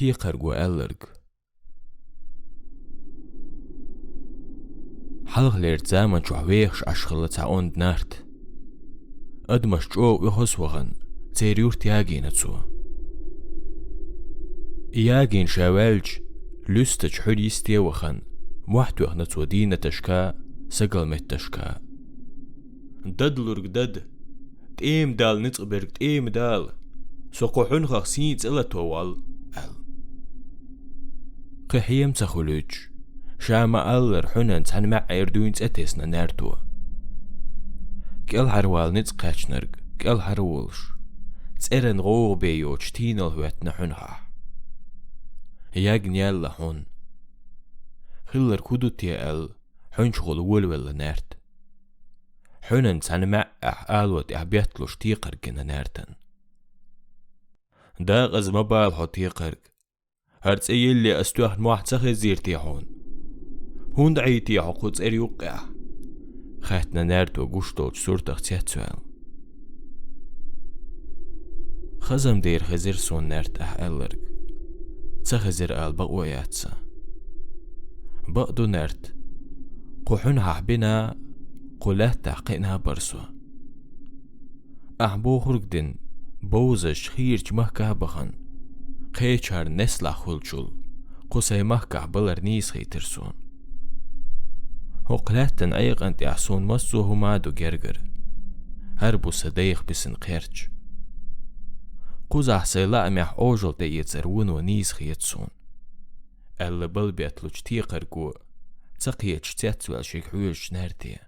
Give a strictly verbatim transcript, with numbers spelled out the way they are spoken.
Текхарго аьлларг. Хьалхалерча заман чохь вехаш Ӏаш хилла цхьа онда нарт. Адамаш чӀогӀа оьхуз вахана, церан юрт ягийна цо. Ягийна ша ваьлча, луьстачу хьуьна йисте а вахана, мохь тоьхна цо дийнаташка, сагал метташка. Дадалург дада, тӀема дала ницкъ берг тӀема дала, со кху хьуьнхах сийна цӀе лато волла, аьлла. Кхин хьема ца хуьлуьйтуш, ша ма-аллара хьуьнан цхьана маьӀӀера дуьйна цӀе тесна наьрто. КӀелхьарвала ницкъ кхаьчнарг кӀелхьарволуш, цӀеран гӀовгӀа бен йоцуш тийналла хӀоьттина хьуьнхахь. Ягна яьлла хьун. Хилларг хӀун ду те аьлла, хьуьнчухула волавелла наьрт. Хьуьнан цхьана маьӀӀехь ало тӀехь бетталуш текхарг гина наьртан. Дакъаза ма бала хьо, текхарг. ХӀара цӀе елле ас тоьхна мохь ца хезийра те хьуна? ХӀунда Ӏийти хьо кху цӀера юккъехь? Хаьттина наьрто гуш долчу суртах цецваьлла. Хазам дера хезира суна наьрт ахь аьлларг. Ца хезира ала бакъо яц сан. Бакъ ду наьрт. Кху хьуьнхахь бина, кху лаьттахь кхиъна бара со. Ахь бохург дина, бовзаш хийрачу махкахь а бахана, кхечарна несалахь хуьлучул, кху сайн махкахь балар нийса хийтира суна. ХӀокху лаьттан Ӏекъан тӀехь суна массо а хӀума а ду гергара. ХӀара бу сан дайх бисина кхерч. Кхузахь сайн лаамехь Ӏожалла тӀеэцар вуно нийса хета суна, аьлла балбетталучу текхарго, ца кхеташ цецваьлла шига хьоьжучу наьрте.